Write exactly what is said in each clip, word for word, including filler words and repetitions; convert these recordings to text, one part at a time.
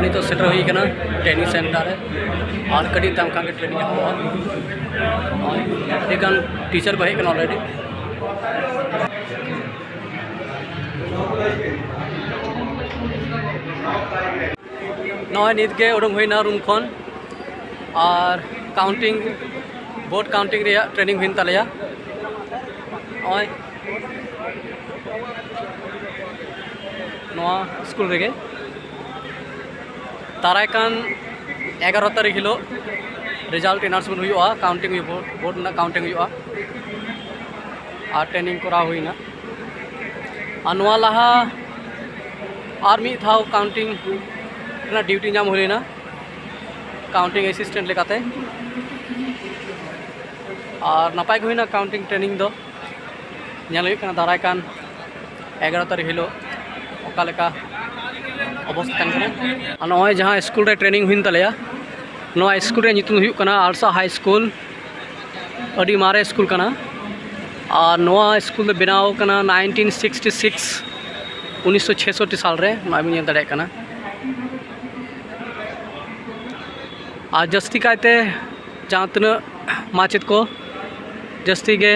ᱱᱤᱛᱚᱜ ᱥᱮᱴᱮᱨ ᱦᱩᱭ ᱠᱟᱱᱟ ᱴᱨᱮᱱᱤᱝ ᱥᱮᱱᱴᱟᱨ ᱨᱮ᱾ ᱟᱨ ᱠᱟᱹᱴᱤᱡ ᱛᱟᱭᱚᱢ ᱠᱷᱟᱱ ᱜᱮ ᱴᱨᱮᱱᱤᱝ ᱮᱦᱚᱵᱚᱜᱼᱟ᱾ ᱱᱚᱜᱼᱚᱭ ᱟᱹᱰᱤ ᱜᱟᱱ ᱴᱤᱪᱟᱨ ᱠᱚ ᱦᱮᱡ ᱠᱟᱱᱟ ᱚᱞᱨᱮᱰᱤ᱾ ᱱᱚᱜᱼᱚᱭ ᱱᱤᱛ ᱜᱮ ᱩᱰᱩᱝ ᱦᱩᱭᱱᱟ ᱨᱩᱢ ᱠᱷᱚᱱ, ᱟᱨ ᱠᱟᱣᱩᱱᱴᱤᱝ, ᱵᱳᱨᱰ ᱠᱟᱣᱩᱱᱴᱤᱝ ᱨᱮᱭᱟᱜ ᱴᱨᱮᱱᱤᱝ ᱦᱩᱭᱮᱱ ᱛᱟᱞᱮᱭᱟ᱾ ᱱᱚᱜᱼᱚᱭ ᱱᱚᱣᱟ ᱥᱠᱩᱞ ᱨᱮᱜᱮ᱾ ᱫᱟᱨᱟᱭ ᱠᱟᱱ ᱮᱜᱟᱨᱚ ᱛᱟᱹᱨᱤᱠᱷ ᱦᱤᱞᱳᱜ ᱨᱮᱡᱟᱞᱴ ᱮᱱᱟᱣᱩᱱᱥᱢᱮᱱᱴ ᱦᱩᱭᱩᱜᱼᱟ, ᱠᱟᱣᱩᱱᱴᱤᱝ ᱦᱩᱭᱩᱜᱼᱟ, ᱵᱳᱨᱰ ᱨᱮᱱᱟᱜ ᱠᱟᱣᱩᱱᱴᱤᱝ ᱦᱩᱭᱩᱜᱼᱟ᱾ ᱟᱨ ᱴᱨᱮᱱᱤᱝ ᱠᱚᱨᱟᱣ ᱦᱩᱭᱱᱟ᱾ ᱟᱨ ᱱᱚᱣᱟ ᱞᱟᱦᱟ ᱟᱨ ᱢᱤᱫ ᱫᱷᱟᱣ ᱠᱟᱣᱩᱱᱴᱤᱝ ᱨᱮᱱᱟᱜ ᱰᱤᱭᱩᱴᱤ ᱧᱟᱢ ᱦᱩᱭ ᱞᱮᱱᱟ, ᱠᱟᱣᱩᱱᱴᱤᱝ ᱮᱥᱤᱥᱴᱮᱱᱴ ᱞᱮᱠᱟᱛᱮ᱾ ᱟᱨ ᱱᱟᱯᱟᱭ ᱜᱮ ᱦᱩᱭᱱᱟ ᱠᱟᱣᱩᱱᱴᱤᱝ ᱴᱨᱮᱱᱤᱝ ᱫᱚ᱾ ᱧᱮᱞ ᱦᱩᱭᱩᱜ ᱠᱟᱱᱟ ᱫᱟᱨᱟᱭ ᱠᱟᱱ ᱮᱜᱟᱨᱚ ᱛᱟᱹᱨᱤᱠᱷ ᱦᱤᱞᱳᱜ ᱚᱠᱟ ᱞᱮᱠᱟ ᱚᱵᱚᱥᱛᱟ ᱛᱟᱦᱮᱱ ᱠᱟᱱᱟ᱾ ᱟᱨ ᱱᱚᱜᱼᱚᱭ ᱡᱟᱦᱟᱸ ᱥᱠᱩᱞ ᱨᱮ ᱴᱨᱮᱱᱤᱝ ᱦᱩᱭᱮᱱ ᱛᱟᱞᱮᱭᱟ, ᱱᱚᱣᱟ ᱥᱠᱩᱞ ᱨᱮᱭᱟᱜ ᱧᱩᱛᱩᱢ ᱫᱚ ᱦᱩᱭᱩᱜ ᱠᱟᱱᱟ ᱟᱲᱥᱟ ᱦᱟᱭ ᱥᱠᱩᱞ᱾ ᱟᱹᱰᱤ ᱢᱟᱨᱮ ᱥᱠᱩᱞ ᱠᱟᱱᱟ᱾ ᱟᱨ ᱱᱚᱣᱟ ᱥᱠᱩᱞ ᱫᱚ ᱵᱮᱱᱟᱣ ᱠᱟᱱᱟ ᱱᱟᱭᱤᱱᱴᱤᱱ ᱥᱤᱠᱥᱴᱤ ᱥᱤᱠᱥ, ᱩᱱᱤᱥᱥᱚ ᱪᱷᱮᱥᱚᱴᱴᱤ ᱥᱟᱞ ᱨᱮ᱾ ᱱᱚᱜᱼᱚᱭ ᱵᱚᱱ ᱧᱮᱞ ᱫᱟᱲᱮᱭᱟᱜ ᱠᱟᱱᱟ᱾ ᱟᱨ ᱡᱟᱹᱥᱛᱤ ᱠᱟᱭᱛᱮ ᱡᱟᱦᱟᱸ ᱛᱤᱱᱟᱹᱜ ᱢᱟᱪᱮᱫ ᱠᱚ, ᱡᱟᱹᱥᱛᱤ ᱜᱮ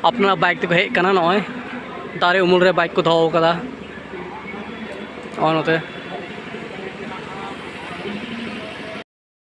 ᱟᱯᱱᱟᱨᱟᱜ ᱵᱟᱭᱤᱠ ᱛᱮᱠᱚ ᱦᱮᱡ ᱠᱟᱱᱟ᱾ ᱱᱚᱜᱼᱚᱭ ᱫᱟᱨᱮ ᱩᱢᱩᱞ ᱨᱮ ᱵᱟᱭᱤᱠ ᱠᱚ ᱫᱚᱦᱚ ᱟᱠᱟᱫᱟ᱾ ᱱᱚᱜᱼᱚᱭ ᱱᱚᱛᱮ